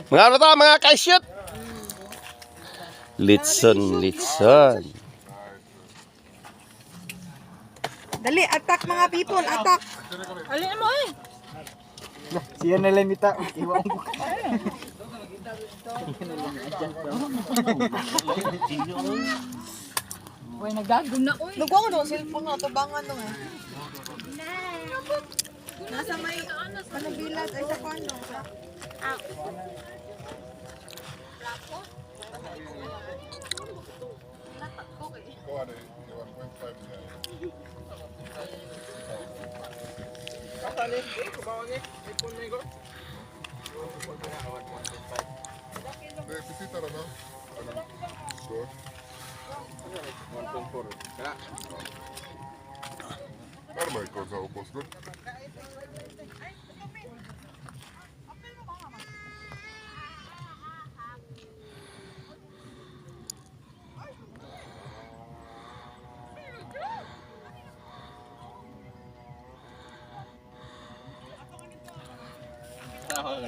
Mga ano ta, mga kasyot. Litson, litson. Dali, attack mga people, attack. Alin mo eh. Siya na lang mita. Iwa ko. Uy, nagdagong na uy. Nagkuha ko doon cellphone nga, tabangan nung eh. Nasa may panabilat ay sa kano. Bisita ra no? Ano? 1.4. Para may ikaw sa ubos ko.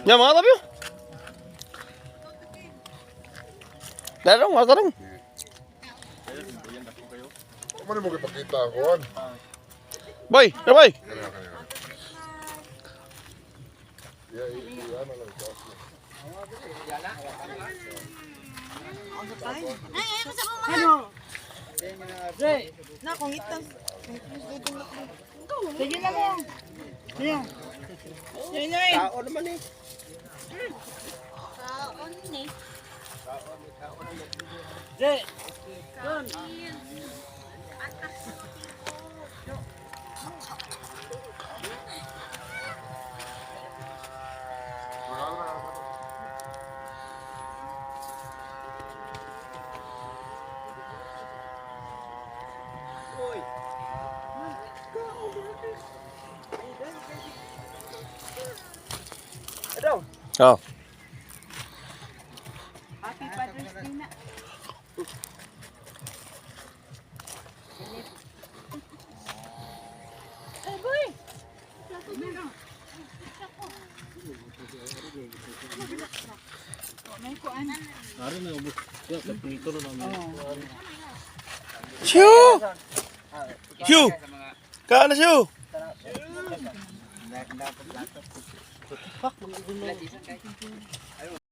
Ya, mga tabi. Tarong, mga tarong. Ano mo ipakita ako? Boy, eh, boy. Kaya kaya. Yeah, iya na lang ito. Na, kung itas. Sige na mo. Tao naman eh. Oh. Happy Father's Day na. Ay, boy. Siu! Siu! Kaan na siu?